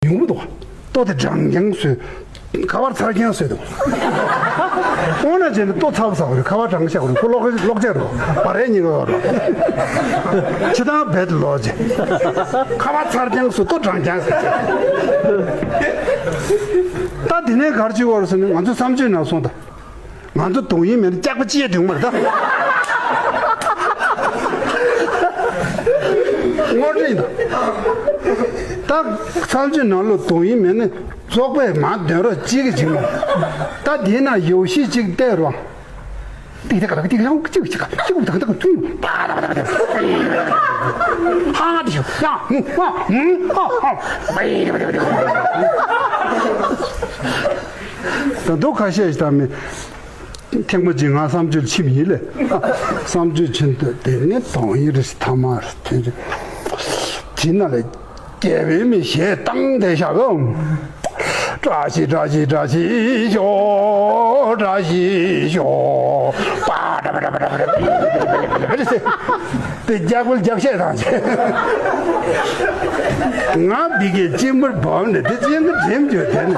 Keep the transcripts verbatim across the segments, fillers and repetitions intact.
ཡོང་གི་འདུག་ལྟོ་དེ་འགྲངས་རྐྱང་བཟོས། ཁ་པར་ཚར་རྐྱང་བཟོས་འདུག་ཨོ་ན་བྱས་ནས་ལྟོ་ཚར་ཚར་བ་རེད། ཁ་པར་གྲངས་བཞག་པ་རེད། ཁོ་ལོག་ལོག་ཅེས་རོ། བ་རེད་ཉིན་ག་རོ། ཕྱི་ཐང་བེད་ལོག་ཅེས། ཁ་པར་ཚར་རྐྱང་བཟོས། ལྟོ་འགྲངས་རྐྱང་བཟོས། ད་དེ་ནས་གར་བྱེད་བར་སོང་ནས་ང་ཚོ་བསམ་སྤྱོད་ནང་སོང་ད། ང་ཚོ་དོང་ཡིན་མེད་ན་སྐྱག་པ་ཅི་ཡང་འདུག་མ་རེད་ད། ངོ་སྤྲོད་ཡིན་ད། ད་བསམ་སྤྱོད་ནང་ལོ་དོང་ཡིན་མེད་ན་བཙོག་པས་མ་འདོན་རོགས་གཅིག་གི་ཅིག་མ། ད་དེའི་ནང་ཡོ་བྱད་ཅིག་བལྟས་རོགས། ཏིག་ཏག་ཏག་ཏིག་ལང་ཅིག་ཅིག་ཅིག་ཏག་ཏག་ཏུ་པ་ཏག་ཏག་ཏག་ཧ་ཏི་ཤོ་ཡ་ཧུ་ཧ་ཧུ་ཧ་ཧ། ད་དུང་ཁ་ཤས་ཤིག་ད་མི། ཐེངས་མ་གཅིག་ང་བསམ་སྤྱོད་ཕྱིན་ཡིན་ལེ། བསམ་སྤྱོད་ཕྱིན་དུས་དེ་ནི་དོང་ཡིན་རེད། ཐ་མ་རེད་དེ་ཅི་ན་ལེ། དེ་ན་ལེ་རྒྱལ་བའི་མི་ཞེས་བཏང་དེ་བཞག་གམ། བཀྲ་ཤིས་བཀྲ་ཤིས་བཀྲ་ཤིས་ཤོག་བཀྲ་ཤིས་ཤོག་པ་ཏྲ་པ་ཏྲ་པ་ཏྲ་པ་ཏྲ་པ་ཏྲ་པ། དེ་རྒྱག་པོ་རྒྱག་བཤད་དང་བྱས། ང་བི་གའི་གཅིན་པར་བབས་ནས་དེ་ཅན་གྱི་འགྲེམས་བརྗོད་དེ་ནི།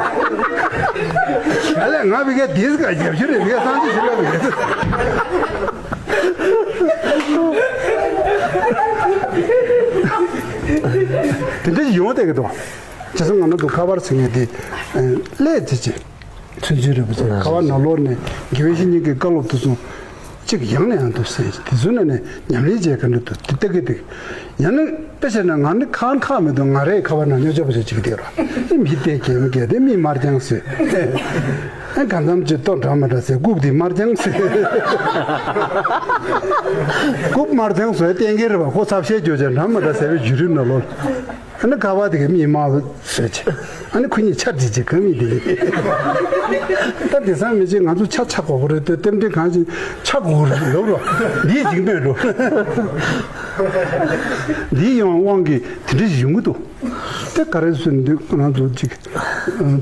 ཨ་ལས་ང་བི་གའི་དིས་ཀ་རྒྱབ་ཤུ་རེད། བི་གའི་སང་ཅི་ཞིག་ལབ་རེད། དེ་འདྲ་ཡོང་བསྡད་ཀྱི་འདུག་བྱས་ཙང་ང་རང་ཚོ་ཁ་པར་ཟེར་མཁན་དེ་ཀླད་དེ་ཅི། ཚུན་ཆད་རེད་པ་ཚེ་ཁ་བ་ནང་ལོགས་ནས་དགེ་བའི་བཤེས་གཉེན་གྱི་བཀའ་སློབ་དེ་ཚོ་གཅིག་ཡང་ནས་ཡང་དུ་གསན། དེ་ཚོའི་ནང་ནས་ཉམས་ལེན་བྱས་ག་འདྲ་འདུག་དེ་ལྟ་གི་འདུག་ཡང་ན་དཔེ་བྱས་ན་ང་ནི་ཁ་ཁ་མི་འདུག་ང་རའི་ཁ་བ་ནང་སྨྱོ་ཆ་པོ་ཞིག་བྱེད་ཀྱི་བསྡད་རོགས། ཨེ་མི་བལྟས་གལ་མི་གལ་ཏེ་མི་དམར་རྐྱང་བཟོས། ཨེ་གང་འཚམ་ཅིག་ལྟོ་འདྲ་མི་འདྲ་ཟེར། རྐུབ་དེ་དམར་རྐྱང་བཟོས། རྐུབ་དམར་རྐྱང་བཟོས་བསྟན་གྱི་རེད་པ། ཁོ་ཚབ་བཤད་རྒྱུ་ཅན་འདྲ་མི་འདྲ་ཟེར་བའི་བརྒྱུད་རིམ་ནང་ལོགས། ཨ་ནི་ཁ་བ་དེ་གའི་མིག་དམར་པོ་བཟོས་བྱས། ཨ་ནི་ཁོ་གཉིས་ཆ་འདྲི་བྱེད་ག་མི་དེ་རེད། ད་དེང་སང་མི་ཚེ་ང་ཚོ་ཆ་ཆ་དགོས་ཀྱི་རེད་དེ། རྟེན་འབྲེལ་གང་ཞིག་ཆ་དགོས་ཀྱི་རེད་ལབ་རོགས། འདིའི་འཇིག་རྟེན་འགྲོ། འདིའི་ཡང་དབང་གིས་དེ་འདྲ་ཞིག་ཡོང་གི་འདུག་དེ་ག་རེ་ཟེར་འདུག་ང་ཚོ་གཅིག་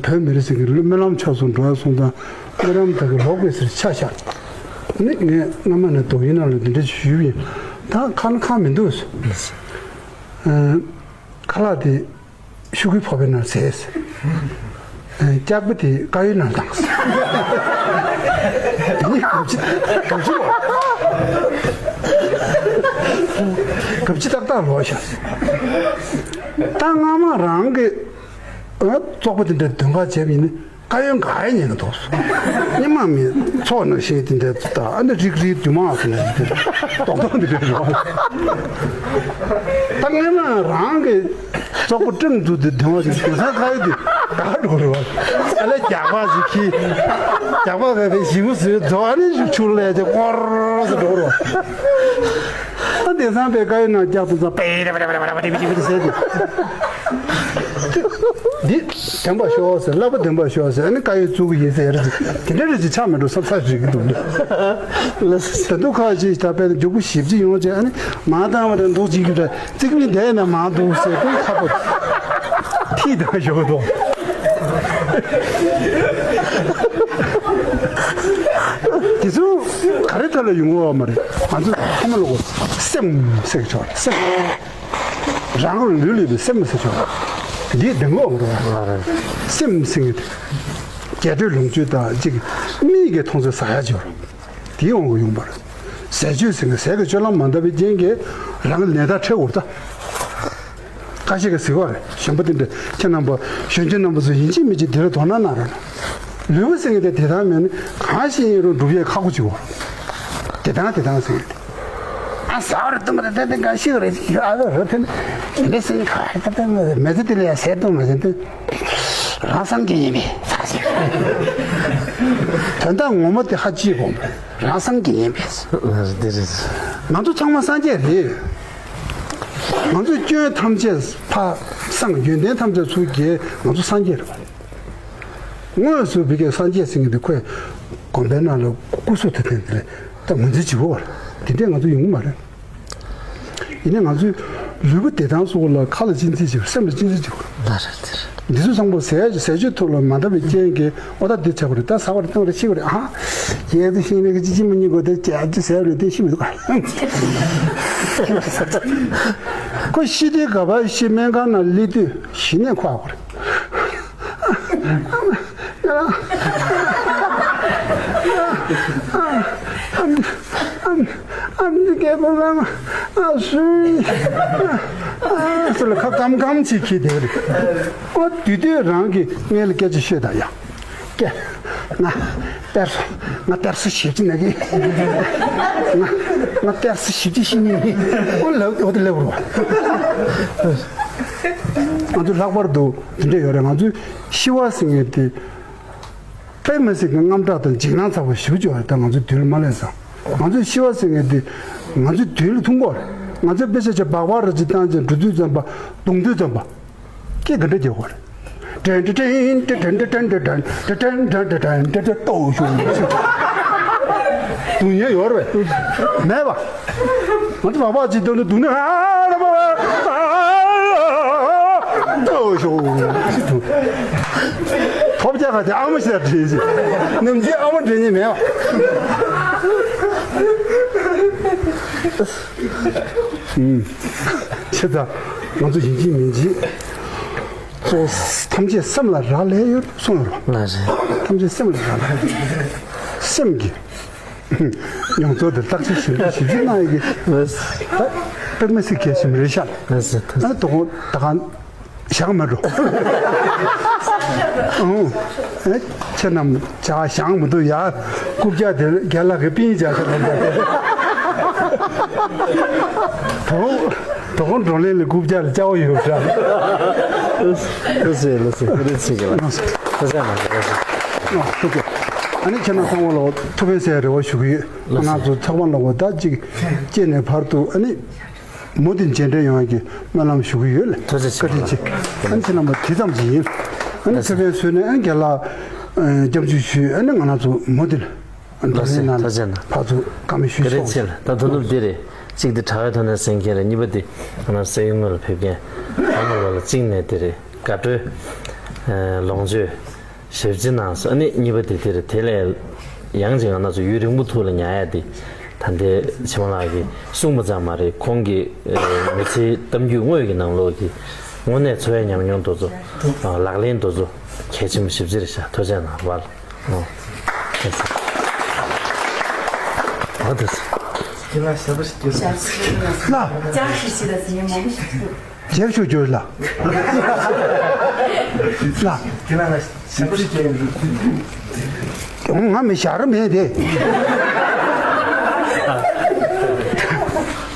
བོད་མི་རིགས་ཟེར་གྱི་སྨོན་ལམ་ཕྱོགས་སུ་འགྲོ་ཡ་སོང་ཙང་སྨོན་ལམ་དག་གི་ལོག་པའི་ཟེར་ཆ་བཞག་ནི་ངས་སྔ་མ་ནས་དོ་ཡིན་ན་ལ་འདི་འདྲ་ཞུས་ཡིན། ད་ཁ་ན་ཁ་མི་འདུག་ཨ། ཁ་ལག་དེ་ཤུ་གུའི་ཕོར་པའི་ནང་བཟས། ཨ། སྐྱག་པ་དེ་དཀར་ཡོལ་ནང་བཏང་། དེ་ནས་གབ་ཅི་གབ་ཅི་ལོག་གབ་ཅི་ཏག་ཏག་ལོག་བཞག་ད་སྔ་མ་རང་གི་ཨ་བཙོག་པ་དེ་འདྲ་དོན་ཁ་བྱས་པ་ཡིན་ན། དཀར་ཡོལ་འགག་ཡ་ཉེན་ཁ་འདུག་སྙེ་མ་མི་ཚོགས་ནང་བཞིན་དེ་འདྲ་ད་ཨ་ནི་རིག་རིག་དུ་མ་ཟེར་ནས་དེ་རྡོག་རྡོག་འདི་འདྲ་རེད་བ། ད་སྔོན་མ་རང་གི་བཙོག་པ་སྤྲང་འདུག་དེ་དེ་བ་ཞིག་དེང་སང་དཀར་ཡོལ་དེ་འགག་འགྲོ་རེད་བ། ཨ་ལས་རྒྱག་པ་ཞིག་གིས་རྒྱག་པ་བས་པའི་ཞིམ་པོ་བཟོས་རྫོགས། ཨ་ནི་ཞིག་ཆུར་ལས་ཏེ་སྐོར་ཟེར་འགྲོ་རེད་བ། ད་དེང་སང་པའི་དཀར་ཡོལ་ནང་རྒྱག་དུས་ཙང་པེ་རེ་བ་རེ་བ་རེ་བ་རེ་བ་རེ་བ་ཟེར་ཏེ། འདི་བདེན་པ་ཤོག་ཟེར། བསླབ་པ་བདེན་པ་ཤོག་ཟེར། ཨ་ནི་དཀར་ཡོལ་བཙུགས་ཀྱི་ཡིན་ཟེར། དེ་འདྲ་རེ་ཅིག་ཆགས་མི་འགྲོ་བསམ་ས་རིག་གི་འདུག་ད་དུང་ཁ་ཅིག་ད་དཔེ་མགྱོགས་པོ་ཞིབ་ཅིག་ཡོང་ཅིག་ཨ་ནི་མ་བཏང་བ་དང་འདུག་ཅིག་གི་འདྲ་ཙིག་མི་བསྡད་ན་མ་འདུག་ཟེར་ཁོང་ཁ་པོ་ཐིག་དང་ཞོག་འདུག་དེ་ཚོ་ག་རེ་ཐད་ལ་ཡོང་བ་མ་རེད། ང་ཚོ་ཐ་མ་ལོག་སེམས་ཟེར་ཆོག་སེམས། རང་ལུས་ལུས་པའི་སེམས་ཟེར་ཆོག་འདི་བདེན་པ་འོང་འགྲོ་བ། སེམས་ཟེར་མཁན་དེ་རྒྱས་སྤྲོས་ལོངས་སྤྱོད་དང་གཅིག་མིག་གི་མཐོང་ཚུལ་ཟ་ཡ་ཅིག་ཡོད་རེད། དེའི་དབང་གིས་ཡོང་བ་རེད། ཟས་སྤྱོད་ཟེར་མཁན་ཟས་ཀྱི་སྤྱོད་ལམ་མ་འདང་བའི་རྐྱེན་གྱིས་རང་གི་ནད་རྟགས་འཕྲད་འོང་ད། ཁ་ཤས་ཀྱིས་ཟེར་བ་རེད། གཞོན་པ་དེ་འདྲ་ཁྱེད་རྣམ་པ་གཞོན་སྐྱེས་རྣམ་པ་ཚོ་ཡིན་གཅིག་མིན་གཅིག་དེ་ལ་དོ་སྣང་གནང་རོགས་གནང་། ལུས་པོ་ཟེར་མཁན་དེ་དེ་ལྟར་མེད་ན་གང་ཞིག་ཡིན་རུང་སྒྲུབ་ཡས་ཁག་པོ་ཅིག་འོང་། དེ་དང་དེ་དང་ཟེར་གྱི་རེད། ཨ་ཟ་བར་གཏོང་བ་དེ་དེ་འགའ་ཤི་བ་རེད། ཨ་ཟ་རོ་དེ་དེ་འདྲ་ཟེར་གྱི་ག་རེ་དེ་མེ་ཚེ་དེ་ལ་ཡང་ཟས་གཏོང་མ་ཟེར་དེ་རང་སངས་རྒྱས་ཡིན་པས་ཟ་ཟེར། དོན་དག་ངོ་མ་དེ་ཧ་ཅི་གོ་རང་སངས་རྒྱས་ཡིན་པས། དེ་རེད། ང་ཚོ་ཚང་མ་སངས་རྒྱས་རེད། ང་ཚོ་སྐྱོན་ཐམས་ཅད་ཕར་སངས། ཡོན་ཏན་ཐམས་ཅད་ཚུར་རྒྱས། ང་ཚོ་སངས་རྒྱས་རེད་པ། དངོས་སུ་བི་ཀའི་སངས་རྒྱས་ཟེར་མཁན་དེ་ཁོས་དགོན་པའི་ནང་ལ་སྐུ་གཟུགས་དེ་དེ་འདྲ་ད་ངོས་འཛིན་བྱེད་དགོས་པ་རེད། དེ་འདྲས་ང་ཚོ་ཡོང་གི་མ་རེད། ཡིན་ནའི་ང་ཚོའི་ལུས་པོ་བདེ་ཐང་སོགས་ལ་ཁ་ལ་གཅེས་འཛིན་བྱེད་དགོས། སེམས་ལ་གཅེས་འཛིན་བྱེད་དགོས། ལ་རེད་དེ་རེད། འདི་ཚོ་ཚང་པོ་ཟས་ཟས་སྤྱོད་ཐོག་ལ་མ་འདང་བའི་རྐྱེན་གྱིས་ཨོ་ད་འདི་བྱ་དགོས་རེད། ད་ཟ་བ་རེད། བཏུང་བ་རེད། ཤི་བ་རེད། ཨ་ཡས་དེ་ཤིང་རེད་ཀྱི་ཅི་ཅི་མི་ཉིད་དགོས་དེ་ཅི་ཅི་ཟས་རེད་དེ་ཤི་མི་འདུག་ཁོ་ཤི་དུས་ག་པར་ཤི། སྨན་ཁང་ནང་སླེབས་དུས་གཞི་ནས་ཁོ་ཨ་ཁོ་རེད། ཨམ་ཨམ་ཨམ་རྒྱལ་པོ་ལ་ཨ་སུའི་ཨ་སུ་ལ་ཁ་སྐམ་སྐམ་ཅིག་གིས་དེ་རེད། ཨོ་དུས་དུས་རང་གི་ངེད་ལ་སྐད་ཆ་ཤོད་དང་ཡ། ཀྱེ། ང་དཔེ་སོ། ང་དཔེ་སོ་ཞིབ་ཅིག་ན་གི། ང་ང་དཔེ་སོ་ཞིབ་ཅིག་ཤེས་ཉན་གི། ཨོ་ལབ་ཨོ་དེ་ལབ་རོ། ང་ཚོ་ལྷག་པར་དུ་དེ་འདྲ་ཡོད་རེད། ང་ཚོས་ཤི་བ་ཟེར་མཁན་དེ། དཔེ་མི་སྲིད་ཀྱི་དངངས་སྐྲག་དང་འཇིགས་སྣང་ཚ་བོ་ཞེ་པོ་ཅིག་ཡོད་རེད། ད་ང་ཚོའི་དུས་ལ་མ་སླེབས་ཙང་། ང་ཚོས་ཤི་བ་ཟེར་མཁན་དེ་ང་ཚོའི་དུས་ལ་ཐུག་གི་རེད། ང་ཚོས་དཔེ་ཆ་ཆ་སྦག་སྦག་ར་ཅིག་བཏང་རྗེས་འགྲོ་དུས་ཙམ་པ། གདོང་དུས་ཙམ་པ། སྐད་ག་འདྲ་རྒྱག་གི་རེད། ཏྲན་ཏྲ་ཏྲན་ཏྲ་ཏྲན་ཏྲ་ཏྲན་ཏྲ་ཏྲན་ཏྲ་ཏྲན་ཏྲ་ཏྲན་ཏྲ་ཏོ་ཞུ། སྡུག་བསྔལ་ཡོད་རེད་པས། མེད་པ། ང་ཚོ་མ་བག་ཅིག་འདོན་དུ་སྡུག་ནི་ཨ་ར་མ་ཏོ་ཞུ། ཐོབ་རྒྱག་ག་དེ་ཨ་མ་ཞིག་ལ་དྲན་ཞིག་ནམ་རྒྱུན་ཨ་མ་དྲན་ཉེ་མེད་པ། ཨུམ། ཆེ་ད། ང་ཚོ་ཡིན་གཅིག་མིན་གཅིག་གཙོ་བོ་ཐམས་ཅད་སེམས་ལ་རག་ལས་ཡོད་གསུངས་ཡོད་རེད། ལགས་རེད། ཐམས་ཅད་སེམས་ལ་རག་ལས་ཡོད། སེམས་ཀྱི་མྱོང་ཚོར་དེ་བརྟག་དཔྱད་ཞིབ་འཇུག་ཞིབ་འཇུག་གནང་ཡོད་ཀྱི། ལགས་རེད། ད་དཔེ་མི་སྲིད་གལ་ཆེན་པོ་རེད་ཤག་ལགས་རེད། ཨ་ནི་དོ་དགོང་ད་གང་བཞག་མ་འགྲོ། ཨང་། ཨེ། ཁྱེད་རྣམས་ཇ་བཞག་མི་འདུག་ཡ། རྐུབ་བཀྱག་དེ་རྒན་ལགས་ཀྱི་པིན་ཇ་ཁྱེད་རྣམས་ད། དོ་དོ་དགོང་བགྲོ་གླེང་ལ་རྐུབ་བཀྱག་ལ་སྐྱ་བོ་ཡོད་འདྲ། ལགས་སེ་ལགས་སེ། ཨ་ནི་ཁྱེད་རྣམས་ཚང་མ་ལ་ཐུགས་ཕན་གསོས་པའི་རེ་བ་ཞུ་གི་ཡོད། ང་རང་ཚོ་ཚོགས་པ་ལ་འོ་ད་ཅིག་སྐྱེས་ནས་བར་དུ་ཨ་ནི། མུ་མཐུད་མཇལ་འཕྲད་ཡོང་ཡག་གི་སྨོན་ལམ་ཞུ་གི་ཡོད་ལ། ཐུགས་རྗེ་ཆེ། བཀའ་དྲིན་ཆེ། ཨ་ནི་ཁྱེད་རྣམ་པ་དེ་ཙམ་ཞིག་ཡིན། ཨ་ནི་ཐུགས་ཕན་གསོས་ནས་ཨ་ནི་རྒན་ལགས་སྐྱབས་འཇུག་ཞུས། ཨ་ནི་ང་རང་ཚོ་མུ་མཐུད་ལགས་སེ། ཐུགས་རྗེ་གནང་། ཕར་ཚུར་བཀའ་མོལ་ཞུས་ཆོག་ཆེ་ལ། ད་དོ་ནུབ་འདི་རེད། གཅིག་འདི་དྲ་བའི་ཐོག་ནས་གསན་མཁན་རེད། གཉིས་པ་འདི་ང་རང་སའི་ངོས་ལ་ཕེབས་མཁན་ཨ་མ་ལོ་ལ་གཅིག་ནས་འདི་རེད། དགའ་སྤྲོའི་ལོངས་སྤྱོད། ཞབས་ཕྱི་གནང་སོང་། ཨ་ནི་གཉིས་པ་དེ་དེ་རེད། དེ་ལས་ཡང་ཅིག་ང་རང་ཚོ་ཡུན་རིང་པོ་ཐུགས་ལ་ཉར་ཡ་དེ། ད་ལྟའི་ཕྱི་མ་ལགས་ཀྱིས་གསུངས་པ་ཙམ་མ་རེད། ཁོང་གི་མི་ཚེའི་གཏམ་རྒྱུད་དངོས་ཀྱི་ནང་ལོགས་ཀྱི་དངོས་གནས་འཚོ་བའི་ཉམས་མྱོང་དེ་ཚོ། ལག་ལེན་དེ་ཚོ་གལ་ཆེན་པོ་ཞེ་པོ་ཅིག་རེད་ཤག་ཐུགས་རྗེ་གནང་བ་ལ། ཨོ། ཨོ་དེ་ཚོ། ཁྱེད་རང་ཞབས་བྲོ་ཞིག་སྐྱོན། ལ། ཅང་ཞིག་ཞིག་ལ་ཟིན་ཡོད་མ་མི་ཞིག་ཐུབ། རྒྱབ་ཤོག་རྒྱོབ་ལ། ལ། ཁྱེད་རང་ལ་ཞབས་བྲོ་ཞིག་སྐྱོན། ང་མི་ཞར་མེད་དེ།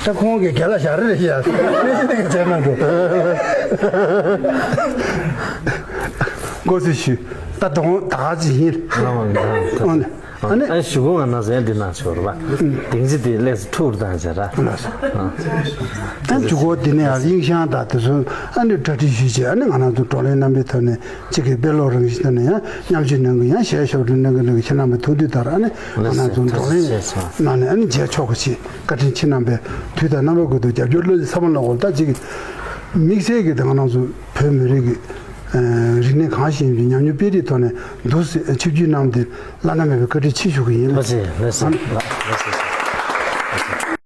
ད་ཁོང་གི་རྒན་ལགས་ཞར་རེད་ཤག་མི་ཤེས་ནས་བྱས་ན་འགྲོ། མགོ་སེ་ཞུ། ད་དོང་ད་ག་ཅི་ཡིན། ཨོ་ནི། ཨ་ནི། ཨ་ཞུ་གོ་ང་ན་ཟན་འདི་ན་ཆོར་བ། སྡིངས་ཆ་དེ་ལས་སུ་ཐུར་དང་ཟེར་ར། ཨ་ཞུ་གོ་འདི་ནས་ཡང་དབྱིངས་ཤང་དང་དེ་ཚོ་ཨ་ནི་གྲ་སྒྲིག་ཞུས་བྱས། ཨ་ནི་ང་རང་ཚོ་བགྲོ་གླེང་རྣམ་པའི་ཐོག་ནས་གཅིག་གི་དཔེ་ཀློག་རང་བཞིན་ཐོག་ནས་ཡང་མཉམ་ཞུགས་གནང་གི། ཡང་ཞལ་ཞབས་བྲོ་གནང་གི་གནང་གི། ཁྱེད་རྣམ་པའི་ཐུགས་འདུན་ལྟར་ཨ་ནི་ང་རང་ཚོ་བགྲོ་གླེང་གནང་ནས་ཨ་ནི་མཇལ་ཆོག་གི་ཞེས་བཀའ་དྲིན་ཆེ། རྣམ་པའི་དུས་དང་རྣམ་པ་ཀུན་ཏུ་རྒྱབ་སྐྱོར་བློ་ཡི་ས་བོན་ལ་འོར། ད་གཅིག་གི་དམིགས་བསལ་གྱི་ད་ང་རང་ཚོ་བོད་མི་རིགས་ཀྱི་རིག་གནས་གང་ཞིག་ཡིན་གྱི་ཉམས་མྱོང་སྤེལ་རེས་ཐོག་ནས་འདུག་སེ་ཆིབས་བསྒྱུར་གནང་སྟེ། བླ་ན་མེད་པའི་བཀའ་དྲིན་ཆེ་ཞུ་གི་ཡིན། ལགས་སེ། ལགས་སེ། ཨ་ནི། ལགས་སེ།